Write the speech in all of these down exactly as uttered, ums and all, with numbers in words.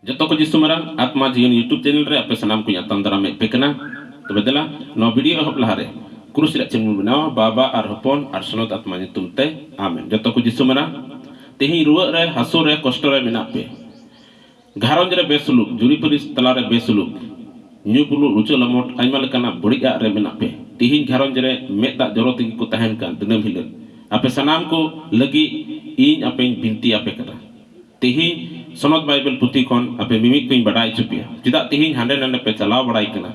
ᱡᱚᱛᱚ ᱠᱚ ᱡᱤᱥᱩ ᱢᱟᱨᱟᱝ ᱟᱛᱢᱟ ᱡᱤᱭᱚᱱ YouTube ᱪᱮᱱᱮᱞ ᱨᱮ ᱟᱯᱮ ᱥᱟᱱᱟᱢ ᱠᱚᱧ ᱟᱛᱟᱝ ᱫᱟᱨᱟᱢᱮᱫ ᱯᱮ ᱠᱟᱱᱟ᱾ ᱛᱚᱵᱮ ᱫᱮᱞᱟ, ᱱᱚᱣᱟ ᱵᱷᱤᱰᱤᱭᱳ ᱮᱦᱚᱵ ᱞᱟᱦᱟᱨᱮ ᱠᱨᱩᱥ ᱨᱮᱭᱟᱜ ᱪᱤᱱᱦᱟᱹ ᱵᱚᱱ ᱵᱮᱱᱟᱣᱟ, ᱵᱟᱵᱟ ᱟᱨ ᱦᱚᱯᱚᱱ ᱟᱨ ᱥᱚᱱᱚᱛ ᱟᱛᱢᱟ ᱧᱩᱛᱩᱢ ᱛᱮ, ᱟᱢᱮᱱ᱾ ᱡᱚᱛᱚ ᱠᱚ ᱡᱤᱥᱩ ᱢᱟᱨᱟᱝ, ᱛᱮᱦᱮᱧ ᱨᱩᱣᱟᱹᱜ ᱨᱮ, ᱦᱟᱹᱥᱩ ᱨᱮ, ᱠᱚᱥᱴᱚ ᱨᱮ ᱢᱮᱱᱟᱜ ᱯᱮ, ᱜᱷᱟᱨᱚᱸᱡᱽ ᱨᱮ ᱵᱮᱥᱩᱞᱩᱠ, ᱡᱩᱨᱤᱯᱟᱹᱨᱤ ᱛᱟᱞᱟᱨᱮ ᱵᱮᱥᱩᱞᱩᱠ, ᱧᱩ ᱵᱩᱞᱩᱜ, ᱞᱩᱪᱟᱹ ᱞᱟᱢᱚᱴ, ᱟᱭᱢᱟ ᱞᱮᱠᱟᱱᱟᱜ ᱵᱟᱹᱲᱤᱡ ᱟᱜ ᱨᱮ ᱢᱮᱱᱟᱜ ᱯᱮ, ᱛᱤᱦᱤᱧ ᱜᱷᱟᱨᱚᱸᱡᱽ ᱨᱮ ᱢᱮᱫ ᱫᱟᱜ ᱡᱚᱨᱚ ᱛᱮᱜᱮ ᱠᱚ ᱛᱟᱦᱮᱱ ᱠᱟᱱ ᱫᱤᱱᱟᱹᱢ ᱦᱤᱞᱳᱜ, ᱟᱯᱮ ᱥᱟᱱᱟᱢ ᱠᱚ ᱞᱟᱹᱜᱤᱫ ᱤᱧ ᱟᱯᱮᱧ ᱵᱤᱱᱛᱤ ᱟᱯᱮ ᱠᱟᱱᱟ᱾ ᱛᱤᱦᱤᱧ ᱥᱚᱱᱚᱛ ᱵᱟᱭᱵᱮᱞ ᱯᱩᱛᱷᱤ ᱠᱷᱚᱱ ᱟᱯᱮ ᱢᱤᱢᱤᱫ ᱠᱚᱧ ᱵᱟᱰᱟᱭ ᱦᱚᱪᱚ ᱯᱮᱭᱟ᱾ ᱪᱮᱫᱟᱜ ᱛᱤᱦᱤᱧ ᱦᱟᱸᱰᱮ ᱱᱟᱰᱮ ᱯᱮ ᱪᱟᱞᱟᱣ ᱵᱟᱲᱟᱭ ᱠᱟᱱᱟ?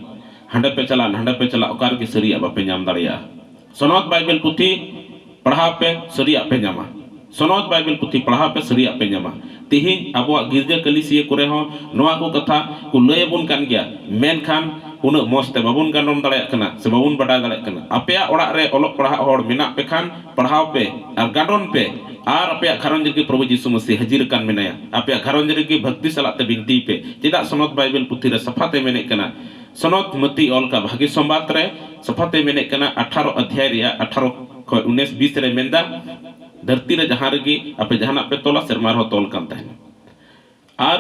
ᱦᱟᱸᱰᱮ ᱯᱮ ᱪᱟᱞᱟᱜ, ᱱᱟᱸᱰᱮ ᱯᱮ ᱪᱟᱞᱟᱜ, ᱚᱠᱟ ᱨᱮᱜᱮ ᱥᱟᱹᱨᱤᱭᱟᱜ ᱵᱟᱯᱮ ᱧᱟᱢ ᱫᱟᱲᱮᱭᱟᱜᱼᱟ᱾ ᱥᱚᱱᱚᱛ ᱵᱟᱭᱵᱮᱞ ᱯᱩᱛᱷᱤ ᱯᱟᱲᱦᱟᱣ ᱯᱮ, ᱥᱟᱹᱨᱤᱭᱟᱜ ᱯᱮ ᱧᱟᱢᱟ᱾ ᱥᱚᱱᱚᱛ ᱵᱟᱭᱵᱮᱞ ᱯᱩᱛᱷᱤ ᱯᱟᱲᱦᱟᱣ ᱯᱮ, ᱥᱟᱹᱨᱤᱭᱟᱜ ᱯᱮ ᱧᱟᱢᱟ᱾ ᱛᱤᱦᱤᱧ ᱟᱵᱚᱣᱟᱜ ᱜᱤᱨᱡᱟᱹ ᱠᱟᱹᱞᱤᱥᱤᱭᱟᱹ ᱠᱚᱨᱮ ᱦᱚᱸ ᱱᱚᱣᱟ ᱠᱚ ᱠᱟᱛᱷᱟ ᱠᱚ ᱞᱟᱹᱭ ᱟᱵᱚᱱ ᱠᱟᱱ ᱜᱮᱭᱟ, ᱢᱮᱱᱠᱷᱟᱱ ᱩᱱᱟᱹᱜ ᱢᱚᱸᱡᱽ ᱛᱮ ᱵᱟᱵᱚᱱ ᱜᱟᱱᱰᱚᱱ ᱫᱟᱲᱮᱭᱟᱜ ᱠᱟᱱᱟ ᱥᱮ ᱵᱟᱵᱚᱱ ᱵᱟᱰᱟᱭ ᱫᱟᱲᱮᱭᱟᱜ ᱠᱟᱱᱟ᱾ ᱟᱯᱮᱭᱟᱜ ᱚᱲᱟᱜ ᱨᱮ ᱚᱞᱚᱜ ᱯᱟᱲᱦᱟᱜ ᱦᱚᱲ ᱢᱮᱱᱟᱜ ᱯᱮ ᱠᱷᱟᱱ, ᱯᱟᱲᱦᱟᱣ ᱯᱮ ᱟᱨ ᱜᱟᱱᱰᱚᱱ ᱯᱮ, ᱟᱨ ᱟᱯᱮᱭᱟᱜ ᱜᱷᱟᱨᱚᱸᱡᱽ ᱨᱮᱜᱮ ᱯᱨᱚᱵᱷᱩ ᱡᱤᱥᱩ ᱢᱟᱹᱥᱤ ᱦᱟᱹᱡᱤᱨ ᱟᱠᱟᱱ ᱢᱮᱱᱟᱭᱟ᱾ ᱟᱯᱮᱭᱟᱜ ᱜᱷᱟᱨᱚᱸᱡᱽ ᱨᱮᱜᱮ ᱵᱷᱚᱠᱛᱤ ᱥᱟᱞᱟᱜ ᱛᱮ ᱵᱤᱱᱛᱤᱭ ᱯᱮ᱾ ᱪᱮᱫᱟᱜ ᱥᱚᱱᱚᱛ ᱵᱟᱭᱵᱮᱞ ᱯᱩᱛᱷᱤ ᱨᱮ ᱥᱟᱯᱷᱟ ᱛᱮ ᱢᱮᱱᱮᱫ ᱠᱟᱱᱟ, ᱥᱚᱱᱚᱛ ᱢᱟᱹᱛᱤ ᱚᱞ ᱠᱟ ᱵᱷᱟᱹᱜᱤ ᱥᱚᱢᱵᱟᱫ ᱨᱮ ᱥᱟᱯᱷᱟ ᱛᱮ ᱢᱮᱱᱮᱫ ᱠᱟᱱᱟ, ᱟᱴᱷᱟᱨᱚ ᱚᱫᱷᱭᱟᱭ ᱨᱮᱭᱟᱜ ᱟᱴᱷᱟᱨᱚ ᱠᱷᱚᱱ ᱩᱱᱤᱥ ᱵᱤᱥ ᱨᱮ ᱢᱮᱱᱫᱟ, ᱫᱷᱟᱹᱨᱛᱤ ᱨᱮ ᱡᱟᱦᱟᱸ ᱨᱮᱜᱮ ᱟᱯᱮ ᱡᱟᱦᱟᱱᱟᱜ ᱯᱮ ᱛᱚᱞᱟ, ᱥᱮᱨᱢᱟ ᱨᱮᱦᱚᱸ ᱛᱚᱞ ᱠᱟᱱ ᱛᱟᱦᱮᱱᱟ᱾ ᱟᱨ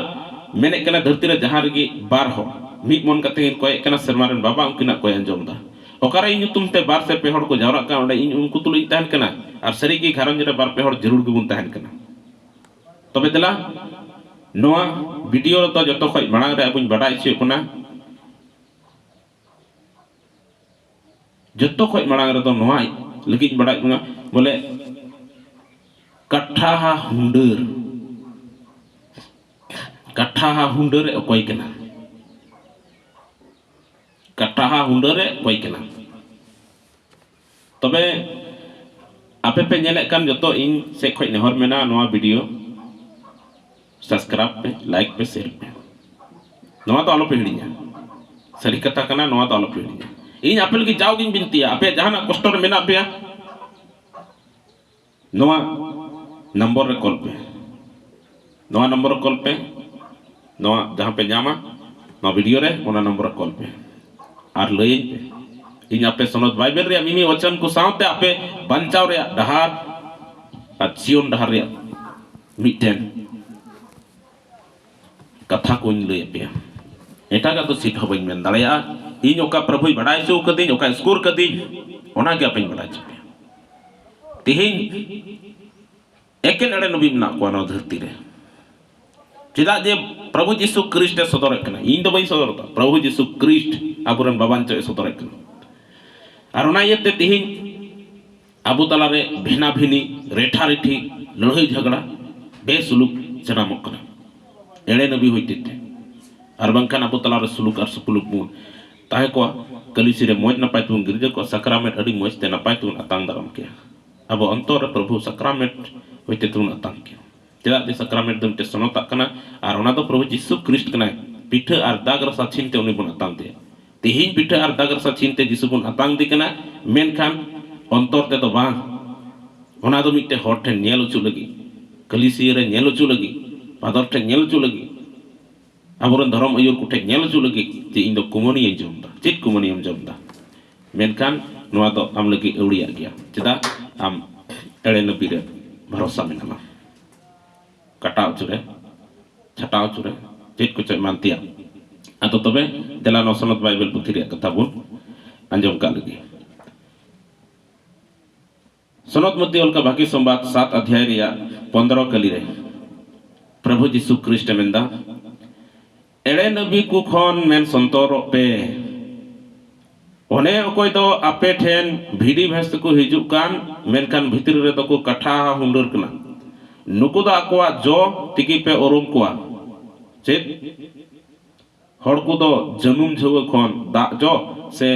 ᱢᱮᱱᱮᱫ ᱠᱟᱱᱟ, ᱫᱷᱟᱹᱨᱛᱤ ᱨᱮ ᱡᱟᱦᱟᱸ ᱨᱮᱜᱮ ᱵᱟᱨ ᱦᱚᱲ ᱢᱤᱫ ᱢᱚᱱ ᱠᱟᱛᱮ ᱠᱤᱱ ᱠᱚᱭᱮᱫ ᱠᱟᱱᱟ, ᱥᱮᱨᱢᱟ ᱨᱮᱱ ᱵᱟᱵᱟ ᱩᱱᱠᱤᱱᱟᱜ ᱠᱚᱭ ᱟᱸᱡᱚᱢ ᱮᱫᱟ᱾ ᱚᱠᱟᱨᱮ ᱤᱧ ᱧᱩᱛᱩᱢ ᱛᱮ ᱵᱟᱨ ᱥᱮ ᱯᱮ ᱦᱚᱲ ᱠᱚ ᱡᱟᱣᱨᱟᱜ ᱠᱟᱱᱟ, ᱚᱸᱰᱮ ᱤᱧ ᱩᱱᱠᱩ ᱛᱩᱞᱩᱡ ᱤᱧ ᱛᱟᱦᱮᱱ ᱠᱟᱱᱟ᱾ ᱟᱨ ᱥᱟᱹᱨᱤᱜᱮ ᱜᱷᱟᱨᱚᱸᱡᱽ ᱨᱮ ᱵᱟᱨ ᱯᱮ ᱦᱚᱲ ᱡᱟᱹᱨᱩᱲ ᱜᱮᱵᱚᱱ ᱛᱟᱦᱮᱱ ᱠᱟᱱᱟ᱾ ᱛᱚᱵᱮ ᱫᱮᱞᱟ, ᱱᱚᱣᱟ ᱵᱷᱤᱰᱤᱭᱳ ᱨᱮᱫᱚ ᱡᱚᱛᱚ ᱠᱷᱚᱡ ᱢᱟᱲᱟᱝ ᱨᱮ ᱟᱵᱚᱧ ᱵᱟᱰᱟᱭ ᱦᱚᱪᱚᱭᱮᱫ ᱵᱚᱱᱟ, ᱡᱚᱛᱚ ᱠᱷᱚᱡ ᱢᱟᱲᱟᱝ ᱨᱮᱫᱚ ᱱᱚᱣᱟ ᱞᱟᱹᱜᱤᱫ ᱤᱧ ᱵᱟᱰᱟᱭ ᱦᱚᱪᱚᱭᱮᱫ ᱵᱚᱱᱟ, ᱵᱚᱞᱮ ᱠᱟᱴᱷᱟᱦᱟ ᱦᱩᱰᱟᱹᱨ, ᱠᱟᱴᱷᱟᱦᱟ ᱦᱩᱰᱟᱹᱨ ᱮ ᱚᱠᱚᱭ ᱠᱟᱱᱟ? ᱠᱟᱴᱷᱟᱦᱟ ᱦᱩᱰᱟᱹᱨ ᱮ ᱚᱠᱚᱭ ᱠᱟᱱᱟ? ᱛᱚᱵᱮ ᱟᱯᱮ ᱯᱮ ᱧᱮᱞᱮᱫ ᱠᱟᱱ ᱡᱚᱛᱚ, ᱤᱧ ᱥᱮᱫ ᱠᱷᱚᱡ ᱱᱮᱦᱚᱨ ᱢᱮᱱᱟᱜᱼᱟ, ᱱᱚᱣᱟ ᱵᱷᱤᱰᱤᱭᱳ ᱥᱟᱵᱥᱠᱨᱟᱭᱤᱵ ᱯᱮ, ᱞᱟᱭᱤᱠ ᱯᱮ, ᱥᱮᱭᱟᱨ ᱯᱮ᱾ ᱱᱚᱣᱟ ᱫᱚ ᱟᱞᱚᱯᱮ ᱦᱤᱲᱤᱧᱟ, ᱥᱟᱹᱨᱤ ᱠᱟᱛᱷᱟ ᱠᱟᱱᱟ, ᱱᱚᱣᱟ ᱫᱚ ᱟᱞᱚᱯᱮ ᱦᱤᱲᱤᱧᱟ᱾ ᱤᱧ ᱟᱯᱮ ᱞᱟᱹᱜᱤᱫ ᱡᱟᱣᱜᱤᱧ ᱵᱤᱱᱛᱤᱭᱟ, ᱟᱯᱮᱭᱟᱜ ᱡᱟᱦᱟᱱᱟᱜ ᱠᱚᱥᱴᱚ ᱨᱮ ᱢᱮᱱᱟᱜ ᱯᱮᱭᱟ, ᱱᱚᱣᱟ ᱱᱚᱢᱵᱚᱨ ᱨᱮ ᱠᱚᱞ ᱯᱮ, ᱱᱚᱣᱟ ᱱᱚᱢᱵᱚᱨ ᱨᱮ ᱠᱚᱞ ᱯᱮ, ᱱᱚᱣᱟ ᱡᱟᱦᱟᱸ ᱯᱮ ᱧᱟᱢᱟ ᱱᱚᱣᱟ ᱵᱷᱤᱰᱤᱭᱳ ᱨᱮ, ᱚᱱᱟ ᱱᱚᱢᱵᱚᱨ ᱨᱮ ᱠᱚᱞ ᱯᱮ ᱟᱨ ᱞᱟᱹᱭᱟᱹᱧ ᱯᱮ᱾ ᱤᱧ ᱟᱯᱮ ᱥᱚᱱᱚᱛ ᱵᱟᱭᱵᱮᱞ ᱨᱮᱭᱟᱜ ᱢᱤᱢᱤᱫ ᱣᱟᱪᱚᱱ ᱠᱚ ᱥᱟᱶᱛᱮ ᱟᱯᱮ ᱵᱟᱧᱪᱟᱣ ᱨᱮᱭᱟᱜ ᱰᱟᱦᱟᱨ ᱟᱨ ᱡᱤᱭᱚᱱ ᱰᱟᱦᱟᱨ ᱨᱮᱭᱟᱜ ᱢᱤᱫᱴᱮᱱ ᱠᱟᱛᱷᱟ ᱠᱚᱧ ᱞᱟᱹᱭ ᱟᱯᱮᱭᱟ᱾ ᱮᱴᱟᱜᱟᱜ ᱫᱚ ᱪᱮᱫ ᱦᱚᱸ ᱵᱟᱹᱧ ᱢᱮᱱ ᱫᱟᱲᱮᱭᱟᱜᱼᱟ᱾ ᱤᱧ ᱚᱠᱟ ᱯᱨᱚᱵᱷᱩᱭ ᱵᱟᱰᱟᱭ ᱦᱚᱪᱚ ᱠᱟᱹᱫᱤᱧ, ᱚᱠᱟ ᱥᱠᱳᱨ ᱠᱟᱹᱫᱤᱧ, ᱚᱱᱟᱜᱮ ᱟᱯᱮᱧ ᱵᱟᱰᱟᱭ ᱦᱚᱪᱚ ᱯᱮᱭᱟ᱾ ᱛᱮᱦᱮᱧ ᱮᱠᱮᱱ ᱮᱲᱮ ᱱᱚᱵᱤ ᱢᱮᱱᱟᱜ ᱠᱚᱣᱟ ᱱᱚᱣᱟ ᱫᱷᱟᱹᱨᱛᱤ ᱨᱮ᱾ ᱪᱮᱫᱟᱜ ᱡᱮ ᱯᱨᱚᱵᱷᱩ ᱡᱤᱥᱩ ᱠᱨᱤᱥᱴ ᱮ ᱥᱚᱫᱚᱨᱮᱫ ᱠᱟᱱᱟ, ᱤᱧ ᱫᱚ ᱵᱟᱹᱧ ᱥᱚᱫᱚᱨ ᱮᱫᱟ, ᱯᱨᱚᱵᱷᱩ ᱡᱤᱥᱩ ᱠᱨᱤᱥᱴ ᱟᱵᱚᱨᱮᱱ ᱵᱟᱵᱟᱧᱪᱚ ᱮ ᱥᱚᱫᱚᱨᱮᱫ ᱠᱟᱱᱟ᱾ ᱟᱨ ᱚᱱᱟ ᱤᱭᱟᱹᱛᱮ ᱛᱮᱦᱮᱧ ᱟᱵᱚ ᱛᱟᱞᱟᱨᱮ ᱵᱷᱮᱱᱟ ᱵᱷᱤᱱᱤ, ᱨᱮᱴᱷᱟ ᱨᱮᱴᱷᱤ, ᱞᱟᱹᱲᱦᱟᱹᱭ ᱡᱷᱟᱜᱽᱲᱟ, ᱵᱮᱥᱩᱞᱩᱠ ᱡᱟᱱᱟᱢᱚᱜ ᱠᱟᱱᱟ᱾ ᱮᱲᱮ ᱱᱟᱹᱵᱤ ᱦᱚᱛᱮᱡ ᱛᱮ᱾ ᱟᱨ ᱵᱟᱝᱠᱷᱟᱱ ᱟᱵᱚ ᱛᱟᱞᱟᱨᱮ ᱥᱩᱞᱩᱠ ᱟᱨ ᱥᱩᱯᱩᱞᱩᱠ ᱵᱚᱱ ᱛᱟᱦᱮᱸ ᱠᱚᱜᱼᱟ᱾ ᱠᱟᱹᱞᱤᱥᱤ ᱨᱮ ᱢᱚᱡᱽ ᱱᱟᱯᱟᱭ ᱛᱮᱵᱚᱱ ᱜᱤᱨᱡᱟᱹ ᱠᱚᱜᱼᱟ, ᱥᱟᱠᱨᱟᱢᱮᱱᱴ ᱟᱹᱰᱤ ᱢᱚᱡᱽ ᱛᱮ ᱱᱟᱯᱟᱭ ᱛᱮᱵᱚᱱ ᱟᱛᱟᱝ ᱫᱟᱨᱟᱢ ᱠᱮᱭᱟ᱾ ᱟᱵᱚ ᱚᱱᱛᱚᱨ ᱨᱮ ᱯᱨᱚᱵᱷᱩ ᱥᱟᱠᱨᱟᱢᱮᱱᱴ ᱦᱚᱛᱮᱡ ᱛᱮᱵᱚᱱ ᱟᱛᱟᱝ ᱠᱮᱭᱟ᱾ ᱪᱮᱫᱟᱜ ᱡᱮ ᱥᱟᱠᱨᱟᱢᱮᱱᱴ ᱫᱚ ᱢᱤᱫᱴᱮᱱ ᱥᱚᱱᱚᱛᱟᱜ ᱠᱟᱱᱟ, ᱟᱨ ᱚᱱᱟ ᱫᱚ ᱯᱨᱚᱵᱷᱩ ᱡᱤᱥᱩ ᱠᱨᱤᱥᱴ ᱠᱟᱱᱟᱭ᱾ ᱯᱤᱴᱷᱟᱹ ᱟᱨ ᱫᱟᱜ ᱨᱟᱥᱟ ᱪᱷᱤᱱ ᱛᱮ ᱩᱱᱤ ᱵᱚᱱ ᱟᱛᱟᱝ ᱛᱟᱭᱟ᱾ ᱛᱮᱦᱮᱧ ᱯᱤᱴᱷᱟᱹ ᱟᱨ ᱫᱟᱜ ᱨᱟᱥᱟ ᱪᱷᱤᱱ ᱛᱮ ᱡᱤᱥᱩ ᱵᱚᱱ ᱟᱛᱟᱝ ᱫᱮ ᱠᱟᱱᱟ, ᱢᱮᱱᱠᱷᱟᱱ ᱚᱱᱛᱚᱨ ᱛᱮᱫᱚ ᱵᱟᱝ᱾ ᱚᱱᱟ ᱫᱚ ᱢᱤᱫᱴᱮᱱ ᱦᱚᱲ ᱴᱷᱮᱱ ᱧᱮᱞ ᱦᱚᱪᱚ ᱞᱟᱹᱜᱤᱫ, ᱠᱟᱹᱞᱤᱥᱤᱭᱟᱹ ᱨᱮ ᱧᱮᱞ ᱦᱚᱪᱚ ᱞᱟᱹᱜᱤᱫ, ᱯᱟᱫᱚᱨ ᱴᱷᱮᱱ ᱧᱮᱞ ᱦᱚᱪᱚ ᱞᱟᱹᱜᱤᱫ, ᱟᱵᱚᱨᱮᱱ ᱫᱷᱚᱨᱚᱢ ᱟᱹᱭᱩᱨ ᱠᱚᱴᱷᱮᱱ ᱧᱮᱞ ᱦᱚᱪᱚ ᱞᱟᱹᱜᱤᱫ ᱡᱮ ᱤᱧ ᱫᱚ ᱠᱩᱢᱟᱹᱱᱤᱭᱟᱹᱧ ᱡᱚᱢ ᱮᱫᱟ, ᱪᱮᱫ ᱠᱩᱢᱟᱹᱱᱤᱭᱟᱹᱢ ᱡᱚᱢ ᱮᱫᱟ᱾ ᱢᱮᱱᱠᱷᱟᱱ ᱱᱚᱣᱟ ᱫᱚ ᱟᱢ ᱞᱟᱹᱜᱤᱫ ᱟᱹᱣᱲᱤᱭᱟᱜ ᱜᱮᱭᱟ᱾ ᱪᱮᱫᱟᱜ? ᱟᱢ ᱮᱲᱮ ᱱᱟᱹᱵᱤ ᱨᱮ ᱵᱷᱚᱨᱥᱟ ᱢᱮᱱᱟᱢᱟ᱾ ᱠᱟᱴᱟᱣ ᱦᱚᱪᱚ ᱨᱮ, ᱪᱷᱟᱴᱟᱣ ᱦᱚᱪᱚ ᱨᱮ, ᱪᱮᱫ ᱠᱚᱪᱚ ᱮᱢᱟᱱ ᱛᱮᱭᱟᱜ᱾ ᱟᱫᱚ ᱛᱚᱵᱮ ᱫᱮᱞᱟ ᱱᱚᱣᱟ ᱥᱚᱱᱚᱛ ᱵᱟᱭᱵᱮᱞ ᱯᱩᱛᱷᱤ ᱨᱮᱭᱟᱜ ᱠᱟᱛᱷᱟ ᱵᱚᱱ ᱟᱸᱡᱚᱢ ᱠᱟᱜ ᱞᱮᱜᱮ᱾ ᱥᱚᱱᱚᱛ ᱢᱚᱛᱤ ᱚᱞ ᱠᱟ ᱵᱷᱟᱹᱜᱤ ᱥᱚᱢᱵᱟᱫ ᱥᱟᱛ ᱚᱫᱷᱭᱟᱭ ᱨᱮᱭᱟᱜ ᱯᱚᱱᱫᱽᱨᱚ ᱠᱟᱹᱞᱤ ᱨᱮ ᱯᱨᱚᱵᱷᱩ ᱡᱤᱥᱩ ᱠᱨᱤᱥᱴ ᱮ ᱢᱮᱱᱫᱟ, ᱮᱲᱮ ᱱᱟᱹᱵᱤ ᱠᱚ ᱠᱷᱚᱱ ᱢᱮᱱ ᱥᱚᱱᱛᱚᱨᱚᱜ ᱯᱮ᱾ ᱚᱱᱮ ᱚᱠᱚᱭ ᱫᱚ ᱟᱯᱮ ᱴᱷᱮᱱ ᱵᱷᱤᱰᱤ ᱵᱷᱮᱸᱥ ᱛᱮᱠᱚ ᱦᱤᱡᱩᱜ ᱠᱟᱱ, ᱢᱮᱱᱠᱷᱟᱱ ᱵᱷᱤᱛᱨᱤ ᱨᱮᱫᱚ ᱠᱚ ᱠᱟᱴᱷᱟ ᱦᱩᱱᱰᱟᱹᱨ ᱠᱟᱱᱟ᱾ ᱱᱩᱠᱩ ᱫᱚ ᱟᱠᱚᱣᱟᱜ ᱡᱚ ᱛᱮᱜᱮ ᱯᱮ ᱩᱨᱩᱢ ᱠᱚᱣᱟ᱾ ᱪᱮᱫ? ᱦᱚᱲ ᱠᱚᱫᱚ ᱡᱟᱹᱱᱩᱢ ᱡᱷᱟᱹᱣᱟᱹ ᱠᱷᱚᱱ ᱫᱟᱜ ᱡᱚ ᱥᱮ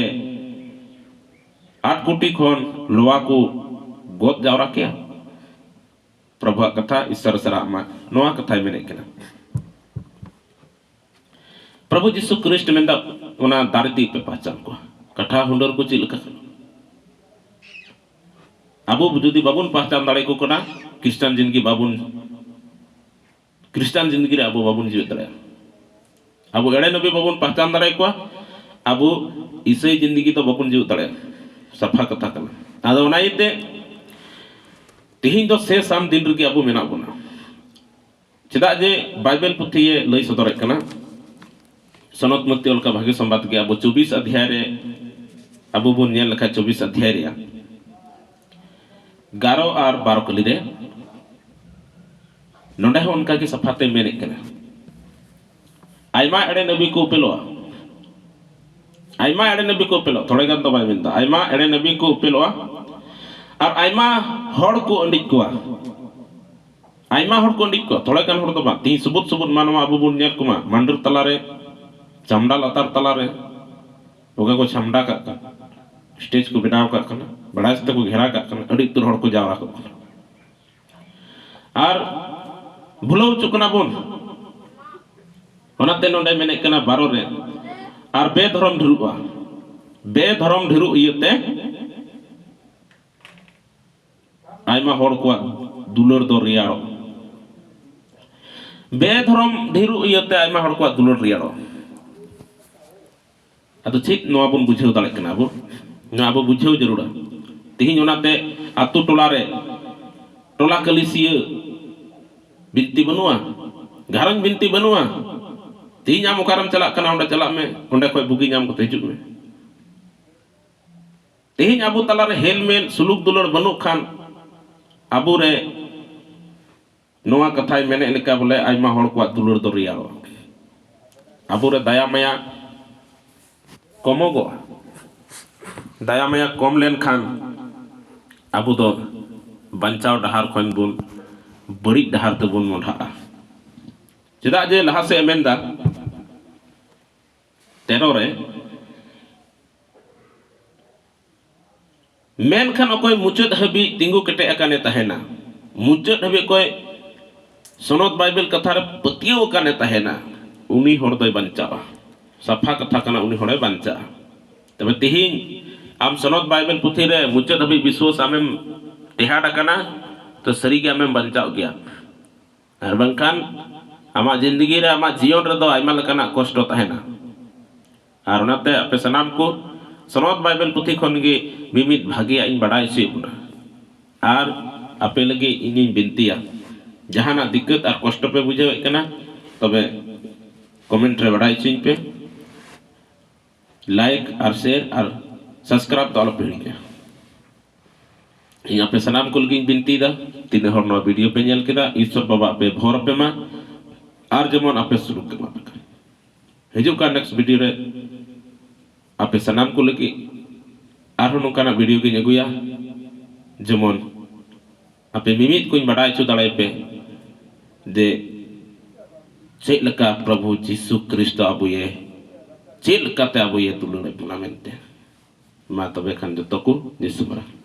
ᱟᱴᱠᱩᱴᱤ ᱠᱷᱚᱱ ᱞᱚᱣᱟ ᱠᱚ ᱜᱚᱫ ᱡᱟᱣᱨᱟ ᱠᱮᱭᱟ? ᱯᱨᱚᱵᱷᱩᱣᱟᱜ ᱠᱟᱛᱷᱟ ᱤᱥᱥᱚᱨ ᱥᱟᱨᱟᱜ ᱢᱟ, ᱱᱚᱣᱟ ᱠᱟᱛᱷᱟᱭ ᱢᱮᱱᱮᱫ ᱠᱟᱱᱟ᱾ ᱯᱨᱚᱵᱷᱩ ᱡᱤᱥᱩ ᱠᱨᱤᱥᱴ ᱢᱮᱱᱫᱟ, ᱚᱱᱟ ᱫᱟᱨᱮ ᱛᱮᱜᱮ ᱯᱮ ᱯᱟᱦᱪᱟᱱ ᱠᱚᱣᱟ᱾ ᱠᱟᱴᱷᱟ ᱦᱩᱱᱰᱟᱹᱨ ᱠᱚ ᱪᱮᱫ ᱞᱮᱠᱟ ᱠᱟᱱᱟ? ᱟᱵᱚ ᱡᱩᱫᱤ ᱵᱟᱵᱚᱱ ᱯᱟᱦᱪᱟᱱ ᱫᱟᱲᱮ ᱠᱚ ᱠᱟᱱᱟ, ᱠᱷᱨᱤᱥᱴᱟᱱ ᱡᱤᱱᱫᱜᱤ ᱵᱟᱵᱚᱱ, ᱠᱷᱨᱤᱥᱴᱟᱱ ᱡᱤᱱᱫᱜᱤ ᱨᱮ ᱟᱵᱚ ᱵᱟᱵᱚᱱ ᱡᱤᱣᱮᱫ ᱫᱟᱲᱮᱭᱟᱜᱼᱟ᱾ ᱟᱵᱚ ᱮᱲᱮ ᱱᱟᱹᱵᱤ ᱵᱟᱵᱚᱱ ᱯᱟᱦᱪᱟᱱ ᱫᱟᱲᱮ ᱠᱚᱣᱟ, ᱟᱵᱚ ᱤᱥᱟᱹᱭ ᱡᱤᱱᱫᱜᱤ ᱫᱚ ᱵᱟᱵᱚᱱ ᱡᱤᱣᱮᱫ ᱫᱟᱲᱮᱭᱟᱜᱼᱟ᱾ ᱥᱟᱯᱷᱟ ᱠᱟᱛᱷᱟ ᱠᱟᱱᱟ᱾ ᱟᱫᱚ ᱚᱱᱟ ᱤᱭᱟᱹᱛᱮ ᱛᱮᱦᱮᱧ ᱫᱚ ᱥᱮᱥ ᱟᱱ ᱫᱤᱱ ᱨᱮᱜᱮ ᱟᱵᱚ ᱢᱮᱱᱟᱜ ᱵᱚᱱᱟ᱾ ᱪᱮᱫᱟᱜ ᱡᱮ ᱵᱟᱭᱵᱮᱞ ᱯᱩᱛᱷᱤᱭᱮ ᱞᱟᱹᱭ ᱥᱚᱫᱚᱨᱮᱫ ᱠᱟᱱᱟ, ᱥᱚᱱᱚᱛ ᱢᱚᱛᱤ ᱚᱞᱠᱟ ᱵᱷᱟᱹᱜᱤ ᱥᱚᱢᱵᱟᱫ ᱜᱮ ᱟᱵᱚ ᱪᱚᱵᱵᱤᱥ ᱚᱫᱷᱭᱟᱭ ᱨᱮ, ᱟᱵᱚ ᱵᱚᱱ ᱧᱮᱞ ᱞᱮᱠᱷᱟᱱ ᱪᱚᱵᱵᱤᱥ ᱚᱫᱷᱭᱟᱭ ᱨᱮᱭᱟᱜ ᱮᱜᱟᱨᱚ ᱟᱨ ᱵᱟᱨᱚ ᱠᱟᱹᱞᱤ ᱨᱮ ᱱᱚᱰᱮ ᱦᱚᱸ ᱚᱱᱠᱟᱜᱮ ᱥᱟᱯᱷᱟᱛᱮ ᱢᱮᱱᱮᱫ ᱠᱟᱱᱟ, ᱟᱭᱢᱟ ᱮᱲᱮ ᱱᱟᱵᱤ ᱠᱚ ᱩᱯᱮᱞᱚᱜᱼᱟ, ᱟᱭᱢᱟ ᱮᱲᱮ ᱱᱟᱵᱤ ᱠᱚ ᱩᱯᱮᱞᱚᱜᱼᱟ, ᱛᱷᱚᱲᱮ ᱜᱟᱱ ᱫᱚ ᱵᱟᱭ ᱢᱮᱱᱫᱟ, ᱟᱭᱢᱟ ᱮᱲᱮ ᱱᱟᱵᱤ ᱠᱚ ᱩᱯᱮᱞᱚᱜᱼᱟ ᱟᱨ ᱟᱭᱢᱟ ᱦᱚᱲ ᱠᱚ ᱟᱹᱰᱤᱡ ᱠᱚᱣᱟ᱾ ᱟᱭᱢᱟ ᱦᱚᱲ ᱠᱚ ᱟᱹᱰᱤᱡ ᱠᱚᱣᱟ, ᱛᱷᱚᱲᱮ ᱜᱟᱱ ᱦᱚᱲ ᱫᱚ ᱵᱟᱝ᱾ ᱛᱤᱦᱤᱧ ᱥᱩᱵᱩᱫ ᱥᱩᱵᱩᱫ ᱢᱟᱱᱣᱟ ᱟᱵᱚ ᱵᱚᱱ ᱧᱮᱞ ᱠᱚᱢᱟ, ᱢᱟᱱᱰᱤᱨ ᱛᱟᱞᱟᱨᱮ, ᱪᱟᱢᱰᱟ ᱞᱟᱛᱟᱨ ᱛᱟᱞᱟᱨᱮ, ᱚᱠᱟ ᱠᱚ ᱪᱷᱟᱢᱰᱟ ᱠᱟᱜ ᱠᱟᱱᱟ, ᱥᱴᱮᱡᱽ ᱠᱚ ᱵᱮᱱᱟᱣ ᱠᱟᱜ ᱠᱟᱱᱟ, ᱵᱟᱲᱟᱭ ᱥᱟᱛᱮ ᱠᱚ ᱜᱷᱮᱨᱟ ᱠᱟᱜ ᱠᱟᱱᱟ, ᱟᱹᱰᱤ ᱩᱛᱟᱹᱨ ᱦᱚᱲ ᱠᱚ ᱡᱟᱣᱨᱟ ᱠᱚᱜ ᱠᱟᱱᱟ᱾ ᱟᱨ ᱵᱷᱩᱞᱟᱹᱣ ᱦᱚᱪᱚᱜ ᱠᱟᱱᱟ ᱵᱚᱱ᱾ ᱚᱱᱟᱛᱮ ᱱᱚᱰᱮ ᱢᱮᱱᱮᱫ ᱠᱟᱱᱟ ᱵᱟᱨᱚ ᱨᱮ, ᱟᱨ ᱵᱮᱫᱷᱚᱨᱚᱢ ᱰᱷᱮᱨᱚᱜᱼᱟ᱾ ᱵᱮᱫᱷᱚᱨᱚᱢ ᱰᱷᱮᱨᱚᱜ ᱤᱭᱟᱹᱛᱮ ᱟᱭᱢᱟ ᱦᱚᱲ ᱠᱚᱣᱟᱜ ᱫᱩᱞᱟᱹᱲ ᱫᱚ ᱨᱮᱭᱟᱲᱚᱜ᱾ ᱵᱮᱫᱷᱚᱨᱚᱢ ᱰᱷᱮᱨᱚᱜ ᱤᱭᱟᱹᱛᱮ ᱟᱭᱢᱟ ᱦᱚᱲ ᱠᱚᱣᱟᱜ ᱫᱩᱞᱟᱹᱲ ᱨᱮᱭᱟᱲᱚᱜ᱾ ᱟᱫᱚ ᱪᱮᱫ ᱱᱚᱣᱟ ᱵᱚᱱ ᱵᱩᱡᱷᱟᱹᱣ ᱫᱟᱲᱮᱭᱟᱜ ᱠᱟᱱᱟ? ᱟᱵᱚ ᱱᱚᱣᱟ ᱟᱵᱚ ᱵᱩᱡᱷᱟᱹᱣ ᱡᱟᱹᱨᱩᱲᱟ᱾ ᱛᱤᱦᱤᱧ ᱚᱱᱟᱛᱮ ᱟᱛᱳ ᱴᱚᱞᱟ ᱨᱮ ᱴᱚᱞᱟ ᱠᱟᱹᱞᱤᱥᱤᱭᱟᱹ ᱵᱤᱱᱛᱤ ᱵᱟᱹᱱᱩᱜᱼᱟ, ᱜᱷᱟᱨᱚᱸᱡᱽ ᱵᱤᱱᱛᱤ ᱵᱟᱹᱱᱩᱜᱼᱟ᱾ ᱛᱤᱦᱤᱧ ᱟᱢ ᱚᱠᱟᱨᱮᱢ ᱪᱟᱞᱟᱜ ᱠᱟᱱᱟ, ᱚᱸᱰᱮ ᱪᱟᱞᱟᱜ ᱢᱮ, ᱚᱸᱰᱮ ᱠᱷᱚᱡ ᱵᱩᱜᱤ ᱧᱟᱢ ᱠᱟᱛᱮ ᱦᱤᱡᱩᱜ ᱢᱮ᱾ ᱛᱮᱦᱮᱧ ᱟᱵᱚ ᱛᱟᱞᱟᱨᱮ ᱦᱮᱞᱢᱮᱞ ᱥᱩᱞᱩᱠ ᱫᱩᱞᱟᱹᱲ ᱵᱟᱹᱱᱩᱜ ᱠᱷᱟᱱ, ᱟᱵᱚᱨᱮ ᱱᱚᱣᱟ ᱠᱟᱛᱷᱟᱭ ᱢᱮᱱᱮᱫ ᱞᱮᱠᱟ, ᱵᱚᱞᱮ ᱟᱭᱢᱟ ᱦᱚᱲ ᱠᱚᱣᱟᱜ ᱫᱩᱞᱟᱹᱲ ᱫᱚ ᱨᱮᱭᱟᱲᱚᱜᱼᱟ᱾ ᱟᱵᱚᱨᱮ ᱫᱟᱭᱟ ᱢᱟᱭᱟ ᱠᱚᱢᱚᱜᱚᱜᱼᱟ᱾ ᱫᱟᱭᱟ ᱢᱟᱭᱟ ᱠᱚᱢ ᱞᱮᱱᱠᱷᱟᱱ ᱟᱵᱚ ᱫᱚ ᱵᱟᱧᱪᱟᱣ ᱰᱟᱦᱟᱨ ᱠᱷᱚᱱ ᱵᱚᱱ ᱵᱟᱹᱲᱤᱡ ᱰᱟᱦᱟᱨ ᱛᱮᱵᱚᱱ ᱢᱚᱦᱰᱟᱜᱼᱟ᱾ ᱪᱮᱫᱟᱜ ᱡᱮ ᱞᱟᱦᱟ ᱥᱮᱫ ᱮ ᱢᱮᱱᱫᱟ, ᱛᱮᱨᱚ ᱨᱮ, ᱢᱮᱱᱠᱷᱟᱱ ᱚᱠᱚᱭ ᱢᱩᱪᱟᱹᱫ ᱦᱟᱹᱵᱤᱡ ᱛᱤᱸᱜᱩ ᱠᱮᱴᱮᱡ ᱟᱠᱟᱱᱮ ᱛᱟᱦᱮᱱᱟ, ᱢᱩᱪᱟᱹᱫ ᱦᱟᱹᱵᱤᱡ ᱚᱠᱚᱭ ᱥᱚᱱᱚᱛ ᱵᱟᱭᱵᱮᱞ ᱠᱟᱛᱷᱟ ᱨᱮ ᱯᱟᱹᱛᱭᱟᱹᱣ ᱟᱠᱟᱱᱮ ᱛᱟᱦᱮᱱᱟ, ᱩᱱᱤ ᱦᱚᱲ ᱫᱚᱭ ᱵᱟᱧᱪᱟᱜᱼᱟ᱾ ᱥᱟᱯᱷᱟ ᱠᱟᱛᱷᱟ ᱠᱟᱱᱟ, ᱩᱱᱤ ᱦᱚᱲᱮ ᱵᱟᱧᱪᱟᱜᱼᱟ᱾ ᱛᱚᱵᱮ ᱛᱤᱦᱤᱧ ᱟᱢ ᱥᱚᱱᱚᱛ ᱵᱟᱭᱵᱮᱞ ᱯᱩᱛᱷᱤ ᱨᱮ ᱢᱩᱪᱟᱹᱫ ᱦᱟᱹᱵᱤᱡ ᱵᱤᱥᱣᱟᱥ ᱟᱢᱮᱢ ᱴᱮᱦᱟᱰ ᱟᱠᱟᱱᱟ, ᱛᱚ ᱥᱟᱹᱨᱤᱜᱮ ᱟᱢᱮᱢ ᱵᱟᱧᱪᱟᱣ ᱜᱮᱭᱟ᱾ ᱟᱨ ᱵᱟᱝᱠᱷᱟᱱ ᱟᱢᱟᱜ ᱡᱤᱱᱫᱮᱜᱤ ᱨᱮ, ᱟᱢᱟᱜ ᱡᱤᱭᱚᱱ ᱨᱮᱫᱚ ᱟᱭᱢᱟ ᱞᱮᱠᱟᱱᱟᱜ ᱠᱚᱥᱴᱚ ᱛᱟᱦᱮᱱᱟ᱾ ᱟᱨ ᱚᱱᱟᱛᱮ ᱟᱯᱮ ᱥᱟᱱᱟᱢ ᱠᱚ ᱥᱚᱱᱚᱛ ᱵᱟᱭᱵᱮᱞ ᱯᱩᱛᱷᱤ ᱠᱷᱚᱱ ᱜᱮ ᱢᱤᱢᱤᱫ ᱵᱷᱟᱜᱮᱭᱟᱜ ᱤᱧ ᱵᱟᱰᱟᱭ ᱦᱚᱪᱚᱭᱮᱫ ᱵᱚᱱᱟ᱾ ᱟᱨ ᱟᱯᱮ ᱞᱟᱹᱜᱤᱫ ᱤᱧᱤᱧ ᱵᱤᱱᱛᱤᱭᱟ, ᱡᱟᱦᱟᱱᱟᱜ ᱫᱤᱠᱠᱟᱹᱛ ᱟᱨ ᱠᱚᱥᱴᱚ ᱯᱮ ᱵᱩᱡᱷᱟᱹᱣᱮᱫ ᱠᱟᱱᱟ, ᱛᱚᱵᱮ ᱠᱚᱢᱮᱱᱴ ᱨᱮ ᱵᱟᱰᱟᱭ ᱦᱚᱪᱚᱧ ᱯᱮ᱾ ᱞᱟᱭᱤᱠ ᱟᱨ ᱥᱮᱭᱟᱨ ᱟᱨ ᱥᱟᱵᱥᱠᱨᱟᱭᱤᱵ ᱫᱚ ᱟᱞᱚᱯᱮ ᱦᱤᱲᱤᱧᱟ᱾ ᱤᱧ ᱟᱯᱮ ᱥᱟᱱᱟᱢ ᱠᱚ ᱞᱟᱹᱜᱤᱫ ᱤᱧ ᱵᱤᱱᱛᱤᱭᱮᱫᱟ, ᱛᱤᱱᱟᱹᱜ ᱦᱚᱲ ᱱᱚᱣᱟ ᱵᱷᱤᱰᱤᱭᱳ ᱯᱮ ᱧᱮᱞ ᱠᱮᱫᱟ, ᱤᱥᱥᱚᱨ ᱵᱟᱵᱟ ᱟᱯᱮ ᱵᱷᱚᱨ ᱟᱯᱮ ᱢᱟ, ᱟᱨ ᱡᱮᱢᱚᱱ ᱟᱯᱮ ᱥᱩᱞᱩᱠ ᱮᱢᱟ ᱯᱮ ᱠᱷᱟᱱ᱾ ᱦᱤᱡᱩᱜ ᱠᱟᱱ ᱱᱮᱠᱥᱴ ᱵᱷᱤᱰᱤᱭᱳ ᱨᱮ ᱟᱯᱮ ᱥᱟᱱᱟᱢ ᱠᱚ ᱞᱟᱹᱜᱤᱫ ᱟᱨᱦᱚᱸ ᱱᱚᱝᱠᱟᱱᱟᱜ ᱵᱷᱤᱰᱤᱭᱳ ᱜᱤᱧ ᱟᱹᱜᱩᱭᱟ, ᱡᱮᱢᱚᱱ ᱟᱯᱮ ᱢᱤᱢᱤᱫ ᱠᱚᱧ ᱵᱟᱰᱟᱭ ᱦᱚᱪᱚ ᱫᱟᱲᱮᱭᱟᱯᱮ ᱡᱮ ᱪᱮᱫ ᱞᱮᱠᱟ ᱯᱨᱚᱵᱷᱩ ᱡᱤᱥᱩ ᱠᱨᱤᱥᱴᱚ ᱟᱵᱚᱭᱮ, ᱪᱮᱫ ᱞᱮᱠᱟᱛᱮ ᱟᱵᱚᱭᱮ ᱫᱩᱞᱟᱹᱲᱮᱫ ᱵᱚᱱᱟ ᱢᱮᱱᱛᱮ᱾ ᱢᱟ ᱛᱚᱵᱮ ᱠᱷᱟᱱ ᱡᱚᱛᱚ ᱠᱚ ᱡᱤᱥᱩ ᱢᱟᱨᱟᱝ᱾